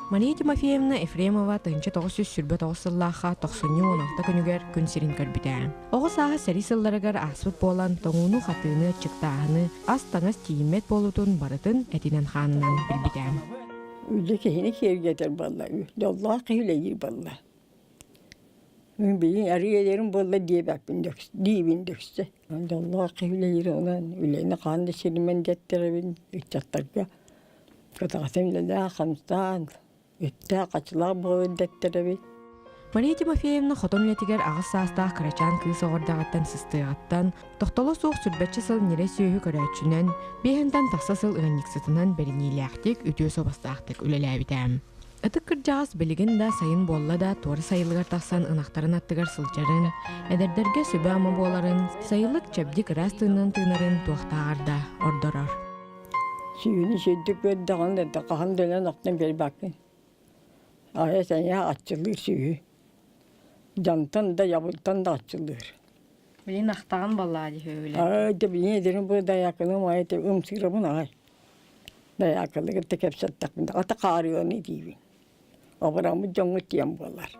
Мария Тимофеевна Ефремова 1929 сыллаахха тохсунньу 16 күнүгэр күн сирин көрбүтэ. Оҕо сааһа сэрии сылларыгар ааспыт буолан, тоҥууну-хатыыны, аччыктааһыны, ас-таҥас тиийиммэт буолуутун барытын этинэн-хаанынан билбитэ. Үлэ киһини киэргэтэр буолла, дьоллоох киһи үлэлиир буолла. Мин билигин арыы буолла диэбэппин диибин дөксө. Дьоллоох киһи үлэлиир онон үлэни хаан да сиримэн дэттэрэбин ыччаттарга кытаҕасым үлэлээх хамсаан үттээх хачылаах буолун дэттэрэбин. Мария Тимофеевна хотон үлэтигэр аҕыс саастаах кырачаан кыыс оҕордоҕуттан сыстыаҕыттан, тохтоло суох сүрбэччэ сыл ньирэй сүөһү көрөөччүнэн, биэһинтэн тахса сыл ыанньыксытынан бэриниилээхтик, үтүө суобастаахтык үлэлээбитэ. Ытык кырдьаҕас билигин да сайын буолла да туора сайылыгар тахсан ынахтарын аттыгар сылдьарын, эдэрдэргэ сүбэ-ама буоларын, сайылык чэбдик ыраас тыынынан тыынарын туохтааҕар да ордорор. Сүүнү сирдик көрдөҕүн да хаһан да өлөн охтон биэрбэккин. Айа сэниэ аччылыыр сүөһү. Дьонтон да ябылтан да аччылыыр. Билин ахтаҕын баллаа дии Ай да билин эдэрим бу дайаакыным ай ымсыырабын аҕай. Дайаакылы кытта кэпсэттэхпинэ ата хаарыаны диибин. Абыраммыт дьоҥҥо тиэн буолар.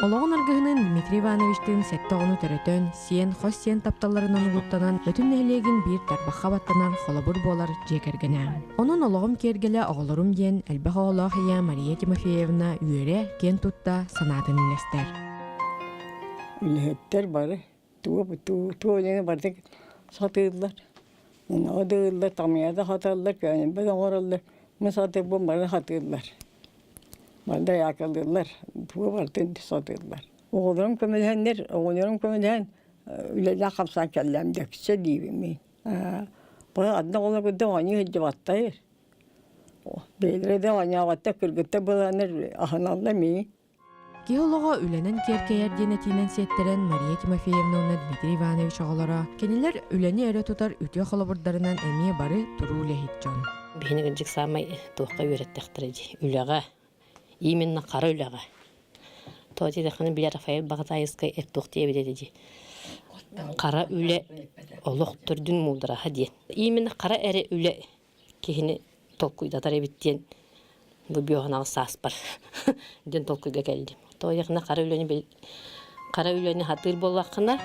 Олоҕун аргыһынын Дмитрий Ивановичтыын сэттэ оҕону төрөтөн, сиэн, хос сиэн тапталларынан угуттанан, Бөтүн нэһилиэгин биир тарбахха баттанар холобур буолар дьиэ кэргэнэ. Онон олоҕум киэргэлэ оҕолорум диэн элбэх оҕолоох ийэ Мария Тимофеевна үөрэ, киэн тутта санаатын үллэстэр. Үлэһиттэр бары тугу тугу барыта сатыыллар. Ынаҕы да ыыллар, тамыйа да хаталлар, көөнньөрбө да оҥороллор. Мин сатыырбын бары сатыыллар. Бары дайаакалыыллар, тугу барытын сатыыллар. Оҕолорум көмөлөһөннөр, оҕолорум көмөлөһөн үлэлээх хамсаан кэллэм дөксө диибин мин. Бу атын оҕолор кытта оонньуу сылдьыбаттар. Бэйэлэрэ да оонньооботтор, кыргыттар буоланнар аһыналлар миигин. Киһи олоҕо үлэнэн киэркэйэр диэн этиинэн сиэттэрэн Мария Тимофеевна уонна Дмитрий Иванович оҕолоро кинилэр үлэни өрө тутар үтүө холобурдарынан эмиэ бары туруу үлэһит дьон. Биһини кырдьык саамай туохха үөрэттехтэрэ дии үлэҕэ, именно хара үлэҕэ. Тоҕо диэтэххинэ били Рафаэль Баҕатаайыскай эт туох диэбит этэ дии. Хара үлэ олох төрдүн муудараһа диэн. Именно хара эрэ үлэ киһини толкуйдатар эбит диэн бу биоһанаҕы сааспар диэн толкуйга кэллим. Тоҕо хара үлэни хара үлэни хатыыр буоллаххына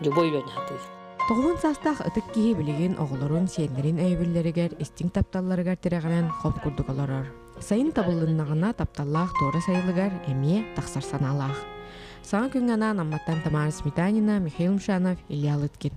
любой үлэни хатыыр. Тоҕуһун саастаах ытык киһи билигин оҕолорун, сиэннэрин өйөбүллэригэр, истиҥ тапталларыгар тирэҕирэн хоп курдук олорор. Сайын табыллыннаҕына тапталлаах туора сайылыгар эмиэ тахсар санаалаах. Саҥа күҥҥэ анаан Амматтан Тамара Сметанина, Михаил Мшанов, Илья Лыткин.